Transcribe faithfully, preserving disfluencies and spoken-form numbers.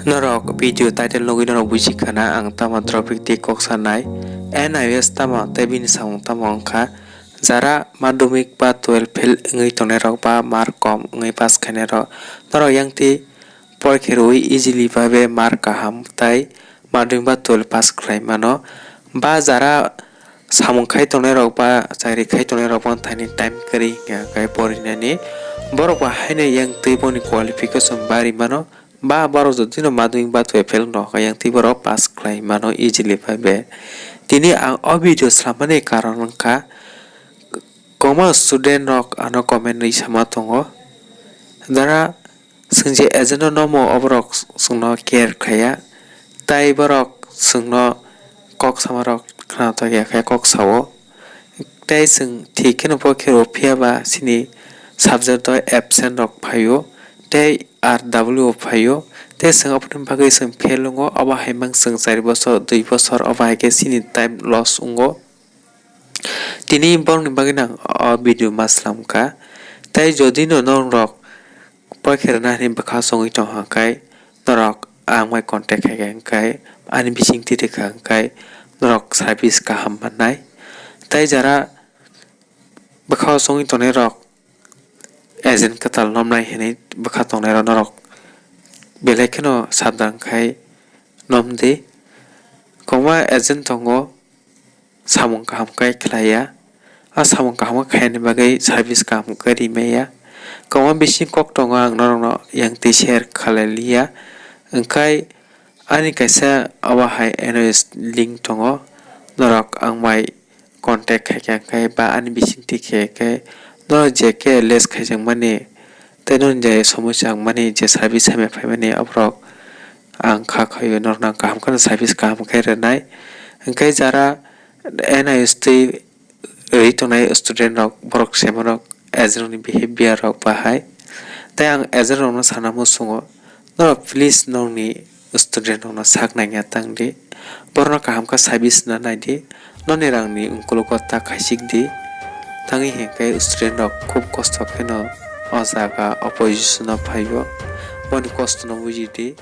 Norok video title nugwi norok buji khana ang tamo topic tei kok sanai. N I S tamo tei bini samung tamo wngkha. Jara madhyamik ba twelve fail wngwi tongnai rok ba mark kom wngwi pass khainai rok, norok yang tei porikha rwui easily babe mark kaham tei madhyamik ba twelve pass khlai mano. Ba jara samung khai tongnai rok ba chakri khai tongnai rok bo thani time kwrwi hwnkha khe porinani. Borok ba haino yang tei boni qualification bari mano. Ba borok jodi no madhyamik ba twelve fail wngkha yang tei borok pass khlai mano easily babe. Tini ang o video slamani karon wngkha, kwbangma student rok ano comment rwi sama tongo. Jara chwng je agent no nomo oborok chwngno care khlaiya. Tai borok chwngno kok sama rok khna tokya khe kok sao. Tei chwng thik kheno bo khe rw phiya ba chini subject o absent rok phaio, tei R W o phaio, tei chwng aboni bagwi chwng fail wngo, obo hai mang chwng char bosor, dui bosor, obo hai khe chini time loss wngo. Tini borokni bagwi nang o video ma slam kha. Tei jodi no norok poikha rwna hinwi bwkha chongwi tongkha khe norok ang bai contact khai kha hwnkhe ani bisingtwi rwkha hwnkhe norok service kaham mannai. Tei jara bwkha o chongwi tongnai rok agent kwtal nomnai hinwi bwkha tongnai rok norok belai kheno sabdan khai nomdi. Kwbangma agent tongo samung kaham khe khlaiya. A samung kaham khe khaiyani bagwi service kaham khe rimaya. Kwbangma bising kok tongo ang norokno yang twi share khlai liya. Hwnkhe ani kaisa obo hai N I S link tongo. Norok ang bai contact khai khe hwnkhe ba ani bising twi khe khe norok je khe less khaijakmani tei norok je somosya wngmani je service hamya phaimani aborok ang kha khaio norokno ang kaham kheno service kaham khe rwnai. Hwnkhe jara N I S twi rwi tongnai student rok, borok semarok, agent rokni behavior rok bahai. Tei ang agent rokno sana muchungo, norok please nokni student rokno sak nangya tangdi. Borokno kaham khe service na naidi. Nokni rangni ungkulugo ta khaisikdi. Tangwi hinkhe student rok khub kosto kheno o jaga opposition o phaio. Boni kostono bujidi.